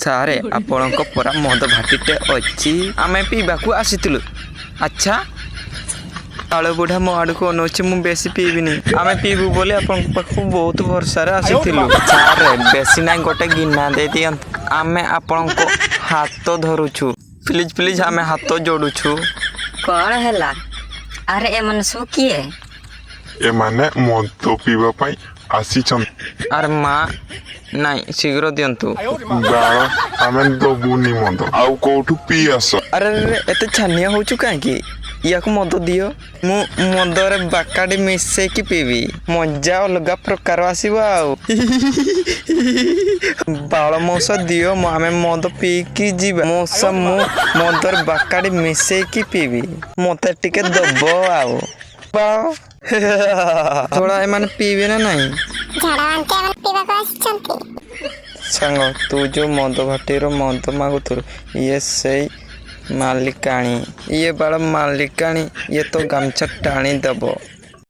ସାରେ, ଆପଣଙ୍କ ପରା ମଦ ଭାଟିଟେ ଅଛି, ଆମେ ପିଇବାକୁ ଆସିଥିଲୁ। ଆଚ୍ଛା, କାଳ ବୁଢ଼ା ମୋ ଆଡ଼କୁ ଅନଉଛି। ମୁଁ ବେଶୀ ପିଇବିନି। ଆମେ ପିଇବୁ ବୋଲି ଆପଣଙ୍କ ପାଖକୁ ବହୁତ ଭରସାରେ ଆସିଥିଲୁ। ସାରେ, ବେଶୀ ନାହିଁ, ଗୋଟେ ଗିନା ଦେଇ ଦିଅନ୍ତୁ। ଆମେ ଆପଣଙ୍କ ହାତ ଧରୁଛୁ। ପ୍ଲିଜ୍ ପ୍ଲିଜ୍, ଆମେ ହାତ ଯୋଡ଼ୁଛୁ। କଣ ହେଲା? ଆରେ, ଏମାନେ ସବୁ କିଏ? ଏମାନେ ମଦ ପିଇବା ପାଇଁ ଆସିଛନ୍ତି। ଆରେ ମା, ନାଇଁ, ଶୀଘ୍ର ଦିଅନ୍ତୁ। ବାଳ, ଆମେ ଦବୁନି ମଦ, ଆଉ କୋଉଠୁ ପିଇ ଆସ। ଆରେ ଆରେ, ଏତେ ଛାନିଆ ହଉଛୁ କାହିଁକି? ୟାକୁ ମଦ ଦିଅ। ମୁଁ ମଦରେ ବାକାଡ଼ି ମିଶେଇକି ପିଇବି, ମଜା ଅଲଗା ପ୍ରକାର ଆସିବ। ଆଉ ବାଳ ମଉସା, ଦିଅ, ଆମେ ମଦ ପିଇକି ଯିବା। ମଉସା, ମୁଁ ମଦରେ ବାକାଡ଼ି ମିଶେଇକି ପିଇବି, ମତେ ଟିକେ ଦବ। ଆଉ ବାଳ ଥୋଡ଼ା, ଏମାନେ ପିଇବେ ନା ନାହିଁ? ଝାଡ଼ା ବାନ୍ତି, ଏମାନେ ପିଇବାକୁ ଆସିଛନ୍ତି। ସାଙ୍ଗ, ତୁ ଯୋଉ ମଦ ଭାଟିର ମଦ ମାଗୁଥିଲୁ, ଇଏ ସେଇ ମାଲିକାଣୀ। ଇଏ ବାଳ ମାଲିକାଣୀ, ଇଏ ତ ଗାମୁଛା ଟାଣି ଦବ।